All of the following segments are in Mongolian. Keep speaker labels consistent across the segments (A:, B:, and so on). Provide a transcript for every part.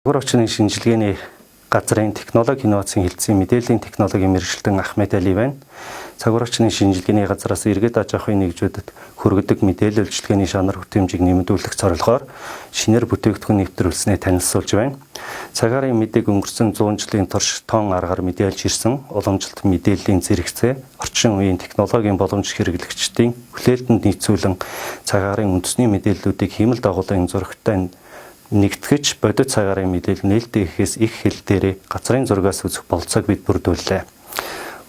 A: Загвар орчны шинжилгээний газрын технологи инновацийн хэлтсийн мэдээллийн технологийн мэргэжилтэн Ахмед Али байна. Загвар орчны шинжилгээний газраас иргэд аж ахуйн нэгжүүдэд хүргэдэг мэдээлэл үйлчилгээний шанар хүртээмжийг нэмэгдүүлэх зорилгоор шинээр бүтээгдэхүүн нэвтрүүлснээ танилцуулж байна. Цагаарын мэдээг өнгөрсөн 100 жилийн турш тон аргаар мэдээлж ирсэн уламжлалт мэдээллийн зэрэгцээ орчин үеийн технологийн боломж хэрэглэгчдийн хүлээлтэнд нийцүүлэн цагаарын үндэсний мэдээллүүдийг хиймэл дагуулын зурагтай нэгтгэж бодит цагаарын мэдээлэл нээлттэй гэхээс их хэл дээрээ газрын зургаас үзэх болцоог бид бүрдүүллээ.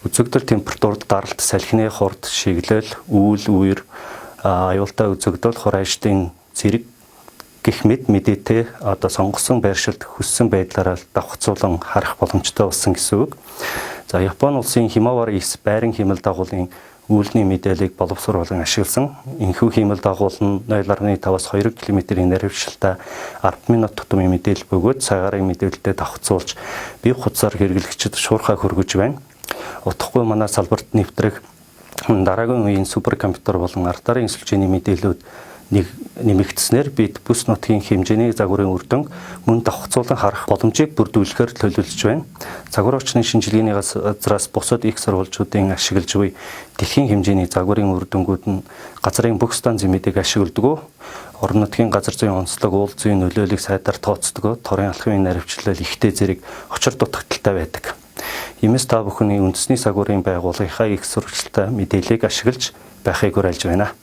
A: Үзэгдэл температурд даралт, салхины хурд, шиглэл, үүл, үер, аюултай үзэгдэл, хураажтын зэрэг гэх мэт мэдээтэй одоо сонгосон байршилд хүссэн байдлаараа давхцуулан харах боломжтой болсон гэсэн үг. За, Японы улсын Химавари 9 байран хиймэл дагуулын үүлний мэдээллийг боловсруулан ашигласан. Энэхүү хиймэл дагуул нь 0.5-аас 2 км-ийн наривчлалтай 10 минут тутмын мэдээлэл бөгөөд цагаарын мэдээлэлтэй давхцуулж бие хуудсаар хэрэглэгчид шуурхай хөргөж байна. Утгагүй манай салбарт нэвтрэх дараагийн үеийн суперкомпьютер болон ард дарын сүлжээний мэдээллүүд нэг нэмэгдснээр бид бүс нутгийн хэмжээний загварын үр дүнг мөн давхцуулан харах боломжийг бүрдүүлэхээр төлөвлөж байна. Загвар орчны шинжилгээний газраас бусад их сурвалжуудын ашиглаж буй дэлхийн хэмжээний загварын үр дүнгууд нь газрын бүх станцын мэдээг ашигладаг. Орон нутгийн газар зүйн онцлог, уул зүйн нөлөөллийг сайдар тооцдог, торын алхмын наривчлал ихтэй зэрэг очир дутагдалтай байдаг. Иймээс та бүхний үндэсний загварын байгууллагынхаа их сурвалжтай мэдээллийг ашиглаж байхыг уриалж байна.